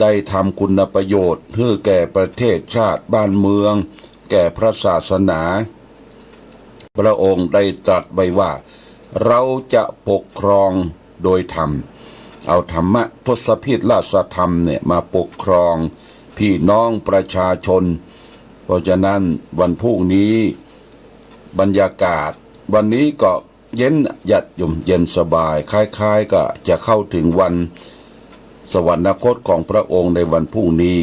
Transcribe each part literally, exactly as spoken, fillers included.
ได้ทำคุณประโยชน์หื้อแก่ประเทศชาติบ้านเมือง แก่พระศาสนา พระองค์ได้ตรัสไว้ว่า เราจะปกครองโดยธรรม เอาธรรมะทศพิธราชธรรมเนี่ยมาปกครองพี่น้องประชาชน เพราะฉะนั้นวันพรุ่งนี้บรรยากาศวันนี้ก็เย็น ญาติโยม เย็นสบาย คล้ายๆ ก็จะเข้าถึงวันสวรรคตของพระองค์ในวันพรุ่งนี้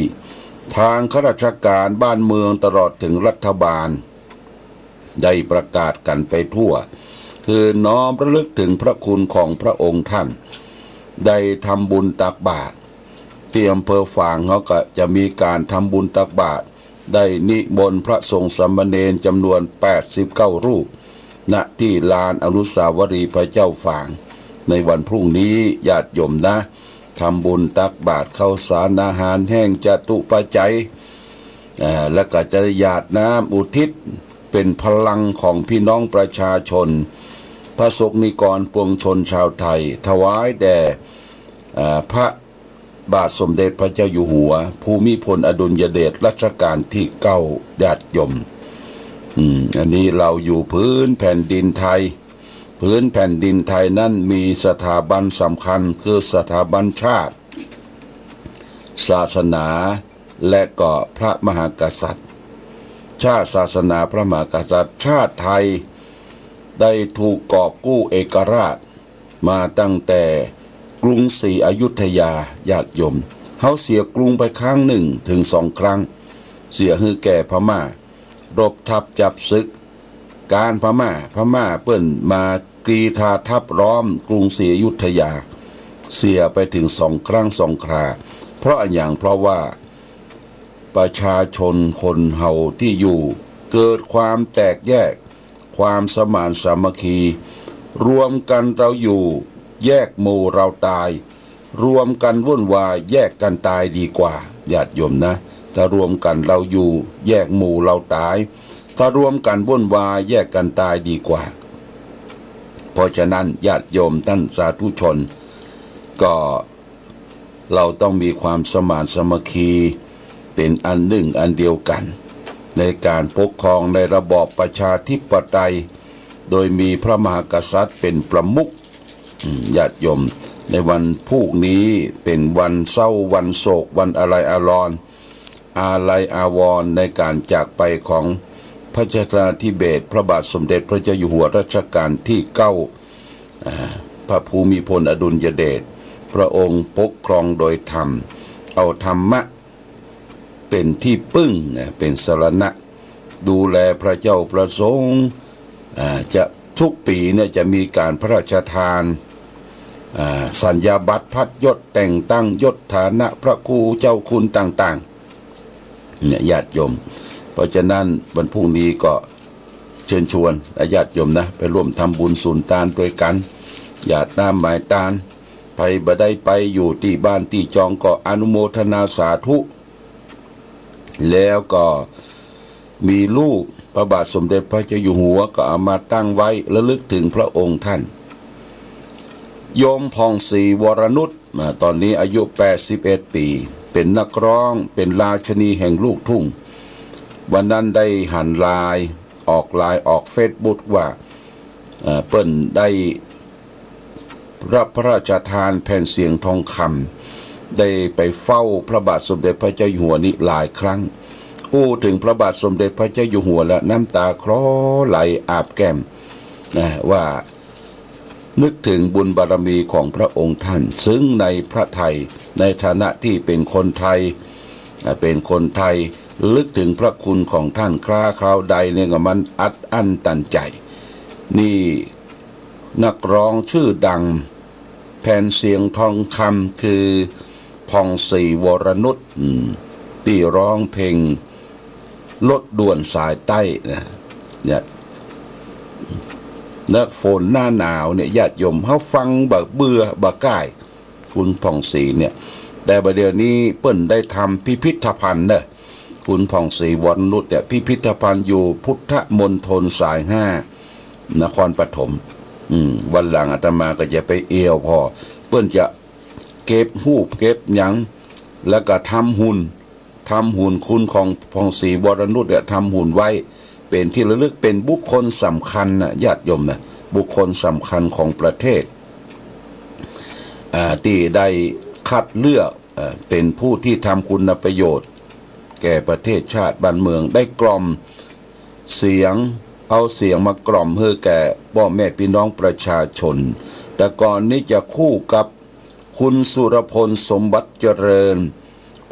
ทางข้าราชการบ้านเมืองตลอดถึงรัฐบาล ได้ประกาศกันไปทั่ว คือน้อมระลึกถึงพระคุณของพระองค์ท่าน ได้ทำบุญตักบาตร ที่อำเภอฝางเขาก็จะมีการทำบุญตักบาตร ได้นิมนต์พระสงฆ์สามเณรจำนวนแปดสิบเก้ารูป ณ ที่ลานอนุสาวรีย์พระเจ้าฝาง ในวันพรุ่งนี้ ญาติโยมนะ ทำบุญตักบาตรข้าวสารอาหารแห้งจตุปัจจัย เอ่อ และก็จะหยาดน้ำอุทิศเป็นพลังของพี่น้องประชาชน พระสงฆ์นิกรปวงชนชาวไทย ถวายแด่ เอ่อ พระบาทสมเด็จพระเจ้าอยู่หัว ภูมิพลอดุลยเดชรัชกาลที่เก้า ญาติโยม อืม อันนี้เราอยู่พื้นแผ่นดินไทย พื้นแผ่นดินไทยนั้นมีสถาบันสำคัญคือสถาบันชาติ ศาสนา และก็พระมหากษัตริย์ ชาติ ศาสนา พระมหากษัตริย์ ชาติไทยได้ถูกกอบกู้เอกราชมาตั้งแต่กรุงศรีอยุธยา ญาติโยม เฮาเสียกรุงไปครั้งหนึ่งถึงสองครั้ง เสียหื้อแก่พม่า รบทัพจับศึก การพม่า พม่าเปิ้นมากรีธาทัพล้อมกรุงศรีอยุธยา เสียไปถึงสองครั้งสองครา เพราะอะหยัง เพราะว่าประชาชนคนเฮาตี้อยู่ เกิดความแตกแยก ความสมานสามัคคี รวมกั๋นเราอยู่ แยกหมู่เราตาย รวมกั๋นวุ่นวาย แยกกั๋นตายดีกว่า ญาติโยมนะ ถ้ารวมกั๋นเราอยู่ แยกหมู่เราตาย ถ้ารวมกั๋นวุ่นวาย แยกกั๋นตายดีกว่า เพราะฉะนั้นญาติโยมต้านสาธุชน ก็เราต้องมีความสมานสามัคคี เป๋นอันนึ่งอันเดียวกั๋น ในก๋านปกครองในระบอบประชาธิปไตย โดยมีพระมหากษัตริย์เป๋นประมุข อืม ญาติโยม ในวันพูกนี้เป๋นวันเศร้า วันโศก วันอาลัยอาลอน อาลัยอาวรณ์ในก๋านจากไปของพระชนมาธิเบศรพระบาทสมเด็จพระเจ้าอยู่หัวรัชกาลที่เก้า อ่า พระภูมิพลอดุลยเดช พระองค์ปกครองโดยธรรม เอาธรรมะ เป๋นตี้ปึ้งนะ เป๋นสรณะ ดูแลพระเจ้าพระสงฆ์ อ่า จะทุกปี๋เนี่ยจะมีก๋านพระราชทาน อ่า สัญญาบัตรพัดยศ แต่งตั้งยศฐานะพระครูเจ้าคุณต่างๆ เนี่ยญาติโยม เพราะฉะนั้นวันพูกนี้ก็เชิญชวนญาติโยมนะ ไปร่วมทำบุญสุนตานตวยกั๋น หยาดน้ำหมายตาน ใผบ่ได้ไปอยู่ตี้บ้านตี้จองก็อนุโมทนาสาธุ แล้วก็มีรูปพระบาทสมเด็จพระเจ้าอยู่หัวก็เอามาตั้งไว้ระลึกถึงพระองค์ท่าน โยมผ่องศรีวรนุช อ่า ตอนนี้อายุแปดสิบเอ็ดปี๋ เป๋นนักร้อง เป๋นราชินีแห่งลูกทุ่ง วันนั้นได้หันไลน์ ออกไลน์ ออกเฟซบุ๊กว่า เอ่อ เปิ้นได้ รับพระราชทานแผ่นเสียงทองคำ ได้ไปเฝ้าพระบาทสมเด็จพระเจ้าอยู่หัวนี้หลายครั้ง อู้ถึงพระบาทสมเด็จพระเจ้าอยู่หัวแล้วน้ำตาคลอไหลอาบแก้ม นะ ว่านึกถึงบุญบารมีของพระองค์ท่าน ซึ่งในพระทัย ในฐานะตี้เป๋นคนไทย อ่า เป๋นคนไทย ระลึกถึงพระคุณของท่านคราคราวใดเนี่ยก็มันอัดอั้นตันใจ๋ นี่ นักร้องชื่อดังแผ่นเสียงทองคำคือผ่องศรีวรนุช อืม ตี้ร้องเพลงรถด่วนสายใต้นะ เนี่ย หน้าฝนหน้าหนาวเนี่ยญาติโยมเฮาฟังบ่เบื่อบ่ก้าย คุณผ่องศรีเนี่ย แต่บ่าเดี่ยวนี้เปิ้นได้ทำพิพิธภัณฑ์เน่อ คุณผ่องศรีวรนุชเนี่ย พิพิธภัณฑ์อยู่พุทธมณฑลสายห้า นครปฐม อืม วันหลังอาตมาก็จะไปเอี่ยวผ่อ เปิ้นจะเก็บฮูปเก็บหยัง แล้วก็ทำหุ่น ทำหุ่นคุณผ่อง ผ่องศรีวรนุชเนี่ย ทำหุ่นไว้เป๋นตี้ระลึก เป๋นบุคคลสำคัญนะญาติโยมนะ บุคคลสำคัญของประเทศ อ่า ตี้ได้คัดเลือก เอ่อ เป๋นผู้ตี้ทำคุณประโยชน์แก่ประเทศชาติบ้านเมือง ได้กล่อมเสียง เอาเสียงมากล่อมหื้อแก่ป้อแม่ปี้น้องประชาชน แต่ก่อนนี้จะคู่กับคุณสุรพลสมบัติเจริญ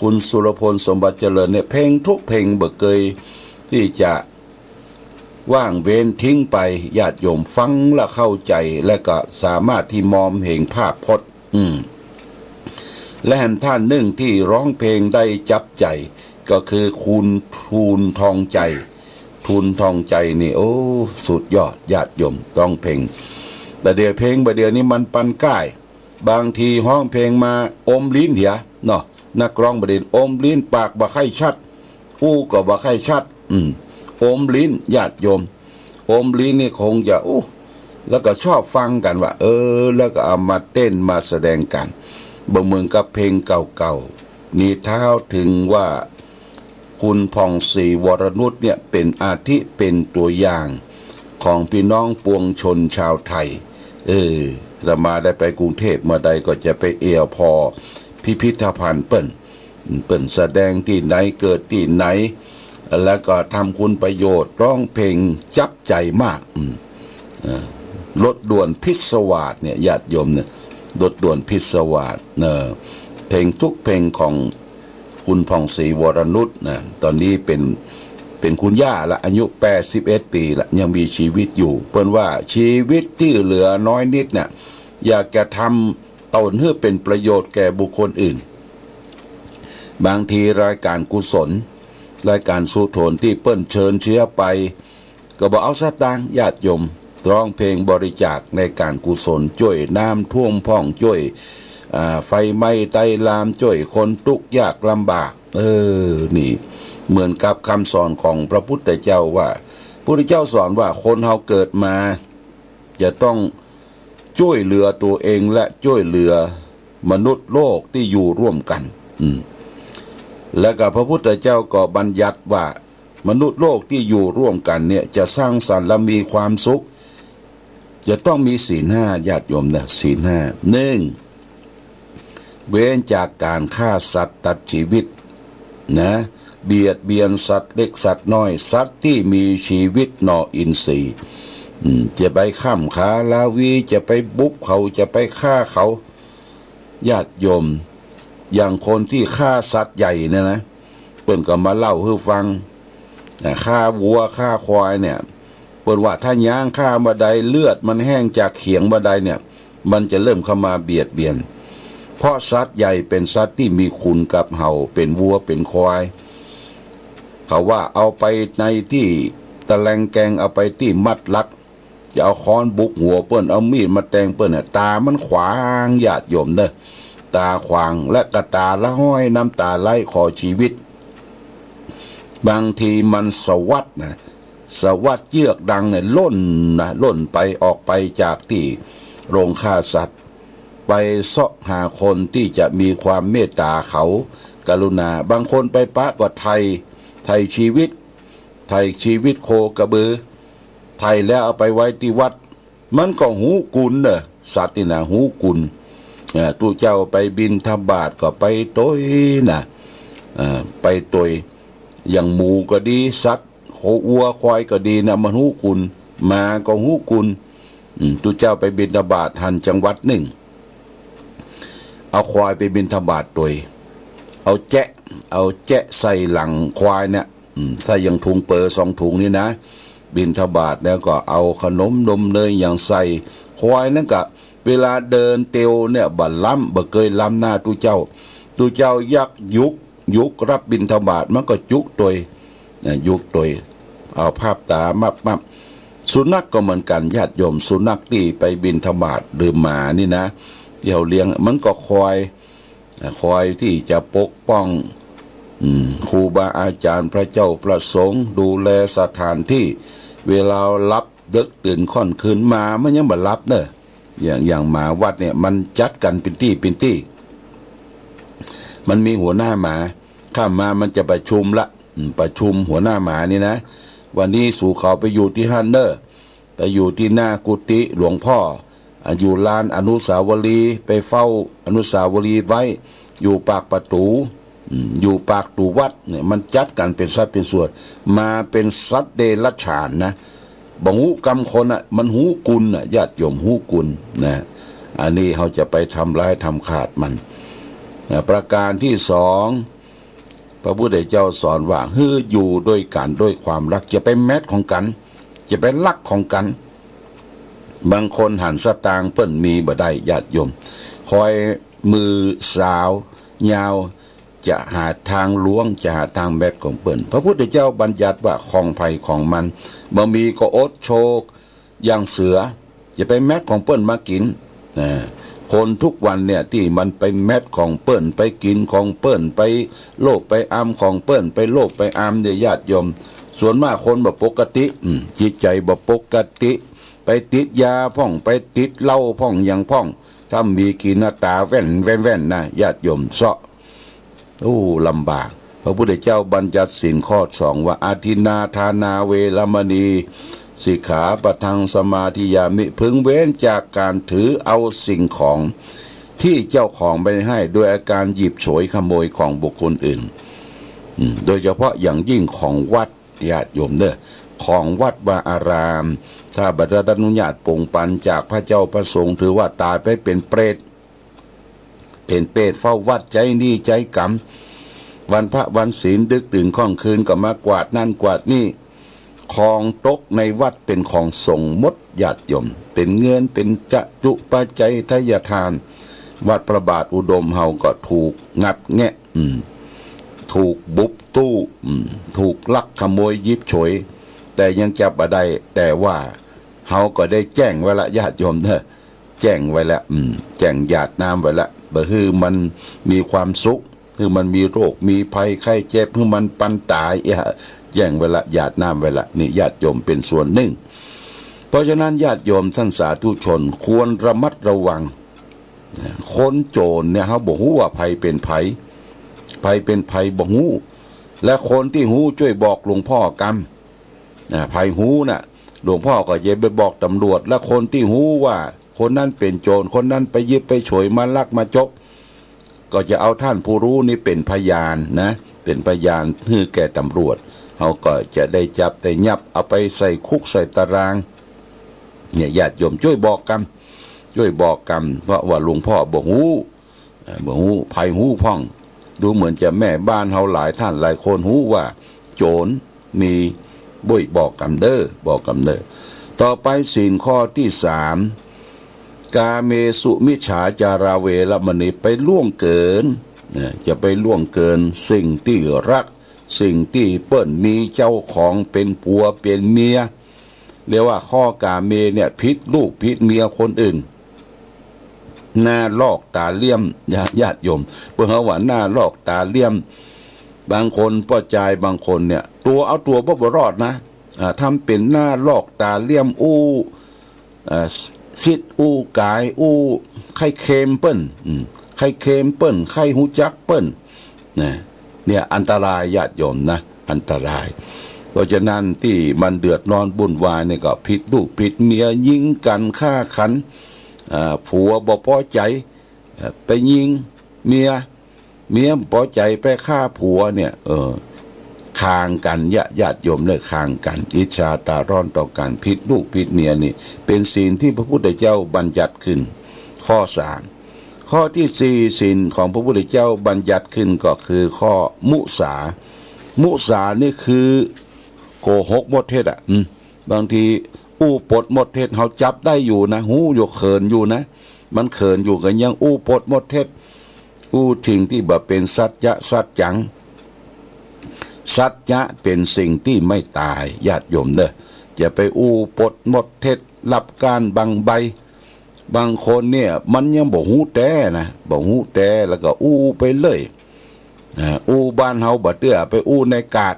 คุณสุรพลสมบัติเจริญเนี่ย เพลงทุกเพลงบ่เกยตี้จะว่างเว้นทิ้งไป ญาติโยมฟังและเข้าใจ๋ และก็สามารถตี้มองเห็นภาพพจน์ อืม และแหมท่านนึ่งตี้ฮ้องเพลงได้จับใจ๋ ก็คือคุณทูลทองใจ๋ ทูลทองใจ๋นี่ โอ้ สุดยอด ญาติโยม ฮ้องเพลง แต่เดี๋ยวเพลงบ่าเดี๋ยวนี้มันปันก้าย บางทีฮ้องเพลงมาอมลิ้นเหียเนาะ นักฮ้องบ่าเดี๋ยวอมลิ้น ปากบ่ใค่ชัด อู้ก็บ่ใค่ชัด อืม อมลิ้น ญาติโยม อมลิ้นนี่คงจะ อู้ แล้วก็ชอบฟังกั๋นว่า เออ แล้วก็เอามาเต้นมาแสดงกั๋น บ่เหมือนกับเพลงเก่าๆ นี่ถ้าเถิงว่า คุณผ่องศรีวรนุชเนี่ย เป๋นอาทิ เป๋นตั๋วอย่างของปี้น้องปวงชนชาวไทย เออ อาตมาได้ไปกรุงเทพฯเมื่อใดก็จะไปเอี่ยวผ่อพิพิธภัณฑ์เปิ้น เปิ้นแสดงตี้ไหน เกิดตี้ไหน แล้วก็ทำคุณประโยชน์ ฮ้องเพลงจับใจ๋มาก อืม เอ่อ รถด่วนพิศวาสเนี่ย ญาติโยมเนี่ย รถด่วนพิศวาส เอ่อ เพลงทุกเพลงของคุณผ่องศรีวรนุชนะ ต๋อนนี้เป๋น เป๋นคุณย่าละ อายุแปดสิบเอ็ดปี๋ละ ยังมีชีวิตอยู่ เปิ้นว่าชีวิตตี้เหลือน้อยนิดเนี่ย อยากจะทำต๋นหื้อเป๋นประโยชน์แก่บุคคลอื่น บางทีรายการกุศล รายการสุโทนตี้เปิ้นเชิญเชื้อไป ก็บ่เอาสตางค์ ญาติโยม ฮ้องเพลงบริจาคในการกุศล จ้วยน้ำท่วมพ่อง จ้วย อ่า ไฟไหม้ไต้ลาม จ้วยคนตุ๊กข์ยากลำบาก เออ นี่ เหมือนกับกำสอนของพระพุทธเจ้าว่า พุทธเจ้าสอนว่าคนเฮาเกิดมา จะต้องจ้วยเหลือตั๋วเองและจ้วยเหลือมนุษย์โลกตี้อยู่ร่วมกั๋น อืม แล้วก็พระพุทธเจ้าก็บัญญัติว่า มนุษย์โลกตี้อยู่ร่วมกั๋นเนี่ย จะสร้างสรรค์และมีความสุข จะต้องมีศีลห้า ญาติโยมนะ ศีลห้า นึ่ง เว้นจากการฆ่าสัตว์ตัดชีวิตนะ เบียดเบียนสัตว์เล็กสัตว์น้อย สัตว์ตี้มีชีวิตนอกอินทรีย์ อืม จะไปข่มขาราวี จะไปบุกเขา จะไปฆ่าเขา ญาติโยม อย่างคนตี้ฆ่าสัตว์ใหญ่เนี่ยนะ เปิ้นก็มาเล่าหื้อฟัง อ่า ฆ่าวัวฆ่าควายเนี่ย เปิ้นว่าถ้าย้างฆ่าบ่าใด เลือดมันแห้งจากเขียงบ่าใดเนี่ย มันจะเริ่มเข้ามาเบียดเบียน เพราะสัตว์ใหญ่เป๋นสัตว์ตี้มีคุณกับเฮา เป๋นวัวเป๋นควาย เขาว่าเอาไปในตี้ตะแลงแกง เอาไปตี้มัดลัก จะเอาค้อนบุกหัวเปิ้น เอามีดมาแตงเปิ้นน่ะ ต๋ามันขวาง ญาติโยมเน่อ ต๋าขวาง และก็ต๋าละห้อยน้ำต๋าไหลขอชีวิต บางทีมันสะวัดนะ สะวัดเยือกดังเนี่ย ล่นนะ ล่นไป ออกไปจากตี้โรงฆ่าสัตว์ ไปเซาะหาคนตี้จะมีความเมตต๋าเขา กรุณา บางคนไปปะก็ไถ่ ไถ่ชีวิต ไถ่ชีวิตโคกระบือ ไถ่แล้วเอาไปไว้ตี้วัด มันก็ฮู้กุณเน่อ สัตว์นี่นะ ฮู้กุณ เอ่อ ตุ๊เจ้าไปบิณฑบาตก็ไปตวยนะ เอ่อ ไปตวย อย่างหมูก็ดี สัตว์ โค วัว ควายก็ดีนะ มันฮู้กุณ หมาก็ฮู้กุณ อืม ตุ๊เจ้าไปบิณฑบาตหันจังหวัดนึ่ง เอาควายไปบิณฑบาตตวย เอาแจ๊ะ เอาแจ๊ะใส่หลังควายเนี่ย อืม ใส่อย่างถุงเป๋อสองถุงนี่นะ บิณฑบาตแล้วก็เอาขนมนมเนยอย่างใส่ ควายนั้นก็เวลาเดินเตียวเนี่ย บ่ล้ำ บ่เกยล้ำหน้าตุ๊เจ้า ตุ๊เจ้ายักยุก ยุกรับบิณฑบาต มันก็จุกตวย นะ ยุกตวย เอาภาพต๋ามับมับ สุนัขก็เหมือนกั๋น ญาติโยม สุนัขตี้ไปบิณฑบาต หรือหมานี่นะ ตี้เฮาเลี้ยง มันก็คอย อ่ะ คอยตี้จะปกป้อง อืม ครูบาอาจ๋ารย์ พระเจ้าพระสงฆ์ ดูแลสถานตี้ เวลาหลับเดิ็กตื่นค่อนคืนมา มันยังบ่หลับเน่อ อย่าง อย่างหมาวัดเนี่ย มันจัดกั๋นเป๋นตี้ เป๋นตี้ มันมีหัวหน้าหมา ค่ำมามันจะประชุมละ อืม ประชุมหัวหน้าหมานี่นะ วันนี้สูเขาไปอยู่ตี้หั้นเน่อ ไปอยู่ตี้หน้ากุฏิหลวงพ่อ อ่ะ อยู่ลานอนุสาวรีย์ ไปเฝ้าอนุสาวรีย์ไว้ อยู่ปากประตู๋ อืม อยู่ปากประตู๋วัดเนี่ย มันจัดกั๋นเป๋นสัดเป๋นส่วน มาเป๋นสัตว์เดรัจฉานนะ บ่ฮู้กำคนน่ะ มันฮู้กุณน่ะ ญาติโยม ฮู้กุณนะ อันนี้เฮาจะไปทำร้ายทำขาดมันนะ ประการตี้สอง พระพุทธเจ้าสอนว่า หื้ออยู่ด้วยกั๋นด้วยความฮัก จะไปแมดของกั๋น จะไปฮักของกั๋น บางคนหันสตางค์เปิ้นมีบ่ได้ ญาติโยม คอยมือสาวยาว จะหาตางล้วง จะหาตางแมดของเปิ้น พระพุทธเจ้าบัญญัติว่าของใผของมัน บ่มีก็อดโชกอย่างเสือ จะไปแมดของเปิ้นมากิ๋น อ่า คนทุกวันเนี่ยตี้มันไปแมดของเปิ้น ไปกิ๋นของเปิ้น ไปโลภไปอำของเปิ้น ไปโลภไปอำเนี่ย ญาติโยม ส่วนมากคนบ่ปกติ อืม จิตใจ๋บ่ปกติ ไปติดยาพ่อง ไปติดเหล้าพ่อง หยังพ่อง ถ้ามีกิ๋นน่ะต๋าแว่นแว่นแว่นนะ ญาติโยมเซาะ โอ้ ลำบาก พระพุทธเจ้าบัญญัติศีลข้อสองว่า อทินนาทานาเวระมณี สิกขาปะทังสมาธิยามิ พึงเว้นจากก๋านถือเอาสิ่งของตี้เจ้าของบ่ได้ให้ โดยอาการหยิบฉวยขโมยของบุคคลอื่น อืม โดยเฉพาะอย่างยิ่งของวัด ญาติโยมเน่อ ของวัดวาอาราม ถ้าบ่ได้อนุญาตปงปันจากพระเจ้าพระสงฆ์ ถือว่าต๋ายไปเป๋นเปรต เป๋นเปรตเฝ้าวัด ใจ๊หนี้ใจ๊ก๋รรม วันพระวันศีลดึกดื่นค่ำคืนก็มากวาดนั่นกวาดนี่ ของตกในวัดเป๋นของสงฆ์หมด ญาติโยม เป๋นเงิน เป๋นจตุปัจจัยทายทาน วัดพระบาทอุดมเฮาก็ถูกงัดแงะ อืม ถูกบุบตู้ อืม ถูกลักขโมยหยิบฉวย แต่ยังจับบ่ได้ แต่ว่าเฮาก็ได้แจ้งไว้ละ ญาติโยมเน่อ แจ้งไว้ละ อืม แจ้งหยาดน้ำไว้ละ บ่หื้อมันมีความสุข หื้อมันมีโรค มีภัย ไข้เจ็บ หื้อมันปันต๋าย เอ้ย แจ้งไว้ละ หยาดน้ำไว้ละ นี่ญาติโยมเป๋นส่วนนึ่ง เพราะฉะนั้นญาติโยมท่านสาธุชนควรระมัดระวัง คนโจ๋รเนี่ย เฮาบ่ฮู้ว่าใผเป๋นใผ ใผเป๋นใผบ่ฮู้ และคนตี้ฮู้จ้วยบอกหลวงพ่อกำ อ่า ใผฮู้น่ะ หลวงพ่อก็จะไปบอกตำรวจ และคนตี้ฮู้ว่าคนนั้นเป๋นโจ๋ร คนนั้นไปหยิบไปฉวย มาลักมาจก ก็จะเอาท่านผู้ฮู้นี่เป๋นพยานนะ เป๋นพยานหื้อแก่ตำรวจ เฮาก็จะได้จับได้ยับ เอาไปใส่คุกใส่ตาราง เนี่ย ญาติโยมจ้วยบอกกำ จ้วยบอกกำ เพราะว่าหลวงพ่อบ่ฮู้ เอ่อ บ่ฮู้ ใผฮู้พ่อง ดูเหมือนจะแม่บ้านเฮาหลายท่านหลายคนฮู้ว่าโจ๋รมี บ่อยบอกกำเน่อ บอกกำเน่อ ต่อไปศีลข้อตี้สาม กาเมสุมิจฉาจาราเวระมณี ไปล่วงเกิน นะ จะไปล่วงเกินสิ่งตี้ฮัก สิ่งตี้เปิ้นมีเจ้าของเป๋นผัวเป๋นเมีย เรียกว่าข้อกาเมเนี่ย ผิดลูกผิดเมียคนอื่น หน้าลอกต๋าเหลี้ยม ญาติ ญาติโยม เปิ้นเฮาว่าหน้าลอกต๋าเหลี้ยม บางคนป้อจายบางคนเนี่ย ตั๋วเอาตั๋วบ่ บ่รอดนะ อ่า ทำเป๋นหน้าลอกต๋าเหลี้ยม อู้ อ่า ซิดอู้ก๋าย อู้ใค่เคลมเปิ้น อืม ใค่เคลมเปิ้น ใค่ฮู้จักเปิ้น นะ เนี่ยอันตรายญาติโยมนะ อันตราย เพราะฉะนั้นตี้มันเดือดร้อนวุ่นวายเนี่ยก็ผิดลูกผิดเมีย ยิงกั๋นฆ่ากั๋น อ่า ผัวบ่ปอใจ๋ เอ่อ ไปยิงเมีย เมียบ่ปอใจ๋ไปฆ่าผัวเนี่ย เออ คางกั๋น ญาติ ญาติโยมเน่อ คางกั๋น อิจฉาต๋าร้อนต่อกั๋น ผิดลูกผิดเมียนี่ เป๋นศีลตี้พระพุทธเจ้าบัญญัติขึ้น ข้อสาม ข้อตี้สี่ ศีลของพระพุทธเจ้าบัญญัติขึ้นก็คือข้อมุสา มุสานี่คือโกหกหมดเท็จอ่ะ อืม บางทีอู้ปดหมดเท็จ เฮาจับได้อยู่นะ ฮู้อยู่ เขินอยู่นะ มันเขินอยู่ก็ยังอู้ปดหมดเท็จ อู้สิ่งตี้บ่เป๋นสัจจะสัจจัง สัจจะเป๋นสิ่งตี้ไม่ต๋าย ญาติโยมเน่อ จะไปอู้ปดหมดเท็จ ลับก้านบังใบ บางคนเนี่ยมันยังบ่ฮู้แต๊นะ บ่ฮู้แต๊แล้วก็อู้ไปเลย อ่า อู้บ้านเฮาบ่เตื้อ ไปอู้ในกาด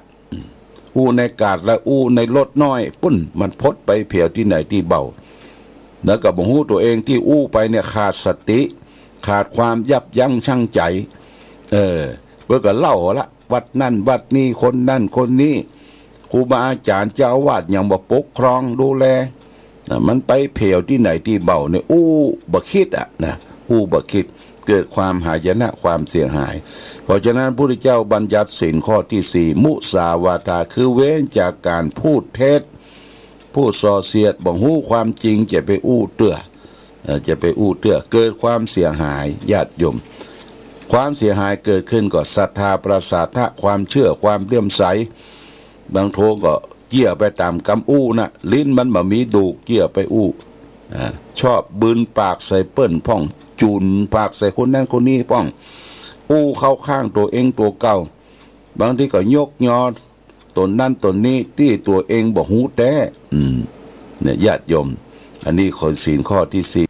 อู้ในกาดและอู้ในรถน้อยปุ้น มันพดไปแผวตี้ไหนตี้เบา แล้วก็บ่ฮู้ตั๋วเองตี้อู้ไปเนี่ยขาดสติ ขาดความยับยั้งชั่งใจ๋ เออ เปิ้นก็เล่าละ วัดนั้นวัดนี้ คนนั้นคนนี้ ครูบาอาจ๋ารย์เจ้าอาวาสหยังบ่ปกครองดูแล น่ะ มันไปแผวตี้ไหนตี้เบ้าเนี่ย อู้บ่คิดอะนะ อู้บ่คิด เกิดความหายนะ ความเสียหาย เพราะฉะนั้นพุทธเจ้าบัญญัติศีลข้อตี้สี่ มุสาวาทา คือเว้นจากก๋านพูดเท็จ พูดส่อเสียด บ่ฮู้ความจริง จะไปอู้เตื้อ เอ่อ จะไปอู้เตื้อ เกิดความเสียหาย ญาติโยม ความเสียหายเกิดขึ้นก็ศรัทธา ประสาทะ ความเชื่อ ความเลื่อมใส บางโตก็เจื้อไปต๋ามกำอู้น่ะ ลิ้นมันบ่มีดูก เจื้อไปอู้ อ่า ชอบบืนปากใส่เปิ้นพ่อง จุนปากใส่คนนั้นคนนี้พ่อง อู้เข้าข้างตั๋วเองตั๋วเก่า บางทีก็ยกยอต๋นนั้นต๋นนี้ตี้ตั๋วเองบ่ฮู้แต๊ อืม เนี่ย ญาติโยม อันนี้ข้อศีลข้อตี้สี่